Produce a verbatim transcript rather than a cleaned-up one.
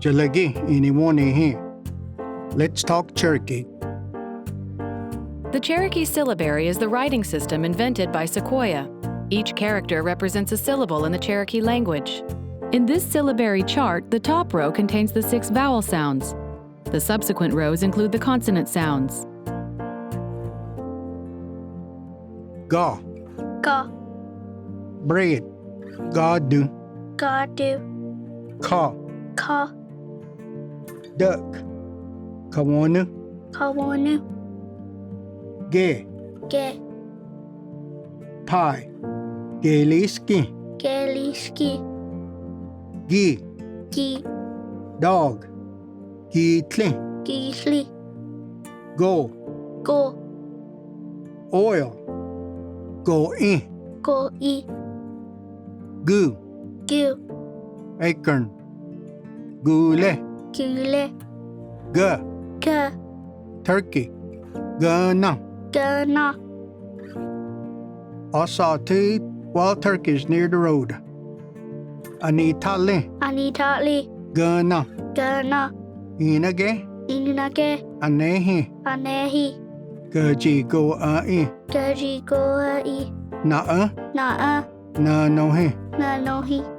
Şalagi ini woni hi. Let's talk Cherokee. The Cherokee syllabary is the writing system invented by Sequoyah. Each character represents a syllable in the Cherokee language. In this syllabary chart, the top row contains the six vowel sounds. The subsequent rows include the consonant sounds. Ga. Ga. Bread. Gadu. Gadu. Ka. Ka. Duck. Kawonu. Kawonu. Ge. Ge. Pie. Geliski. Geliski. Gi. Gi. Dog. Gitli. Gitli. Go. Go. Oil. Go'i. Go'i. Gu. Gu. Acorn. Gule. Gule. Ga. Ga. Turkey. Gana. Gana. I saw two wild turkeys near the road. Anitali. Anitali. Gana. Gana. Inage. Inage. Anehi. Anehi. Gajigoa'i. Gajigoa'i. Na'a. Na'a. Nanohi. Nanohi.